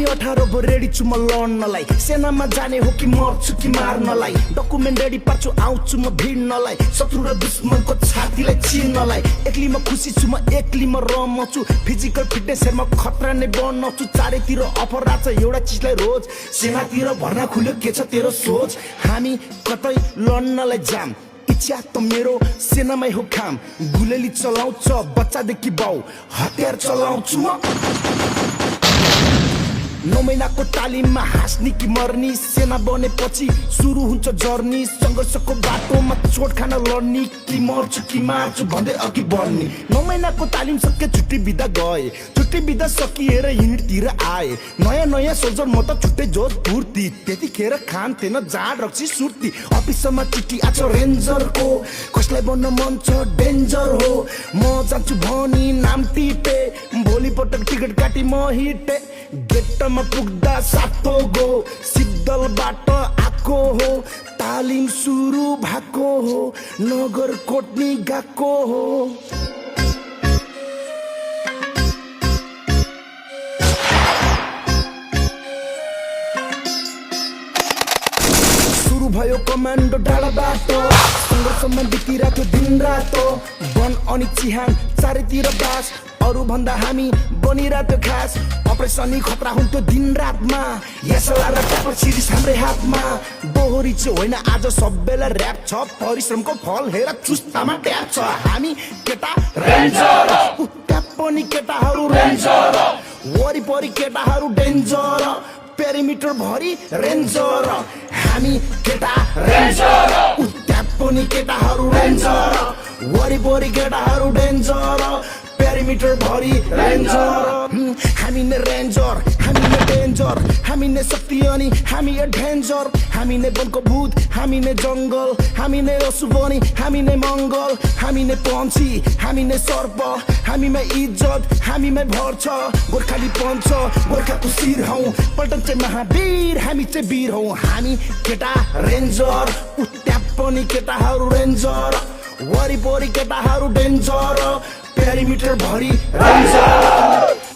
18 भो रेडी छु म लड्नलाई सेनामा जाने हो कि मर्छु कि मार्नलाई डकुमेन्ट रेडी पार्छु आउँछु म भिड्नलाई शत्रु र दुश्मनको छातीलाई चिर्नलाई एक्लै म खुसी छु म एक्लै म रमाउँछु फिजिकल फिटनेस हेरमा खतरा नै बनाउँछु चारैतिर अफर राख्छ एउटा चिजलाई रोज सेनातिर भर्ना खुल्यो के छ तेरो सोच हामी कतै लड्नलाई जाम इच्छा त मेरो सेनामै हो काम गुलेली चलाउँछ बच्चादेखि बाउ हतियार चलाउँछु म 9 महिनाको तालिममा हाँस्ने कि मर्नी सेना बनेपछि सुरु हुन्छ जर्नी संघर्षको बाटोमा चोट खान लड्ने कि मर्छु कि मार्छु भन्दै अघि बढ्ने 9 महिनाको तालिम सके छुट्टी बिदा गए छुट्टी बिदा सकिएर युनिटतिर आए नयाँ नयाँ सोल्जर म त छुट्टै जोस फुर्ती त्यतिखेर खान थिएन जाँड रक्सी सुर्ती अफिसमा चिठी आछ रेन्जरको कसलाई बन्न मन छ डेन्जर हो म जान्छु भनी नाम टिपे भोलिपटक टिकट काटी म हिटे गेटमा पुग्दा सातो गो सिद्धलबाट आको हो तालिम सुरु भएको हो नगर कोट्नी गएको हो सुरु भयो कमान्डो डाँडा बाटो सङ्घर्षमा बितिरहेको दिन रातो वन अनि चिहान चारैतिर बास अरु भन्दा हामी बनिरहेको खास अपरेसनी खतरा हुन्थ्यो दिन रातमा यसला र ट्यापर सिरिज हाम्रै हातमा दोहोरी चाहिँ होइन आज सबैलाई ऱ्याप छ परिश्रमको फल हेर चुस्तामा ट्याप छ हामी केटा रेन्जर ट्याप पनि केटाहरू रेन्जर वरिपरि केटाहरू डेन्जर पेरिमिटर भरि रेन्जर हामी केटा रेन्जर ट्याप पनि केटाहरू रेन्जर वरिपरि केटाहरू डेन्जर पेरिमिटर भरि रेन्जर हामी नै रेन्जर हामी नै डेन्जर हामी नै शक्ति अनि हामी डेन्जर हामी नै वनको भूत हामी नै जङ्गल हामी नै असुबनी हामी नै मङ्गल हामी नै पन्छी हामी नै सर्प हामीमै इज्जत हामीमै भर छ गोर्खाली पञ्च गोर्खाको शिर हौ पल्टन चाहिँ महावीर हामी चाहिँ वीर हौ हामी केटा रेन्जर ट्याप पनि केटाहरू रेन्जर वरिपरि केटाहरू डेन्जर पेरिमिटर भरि रेन्जर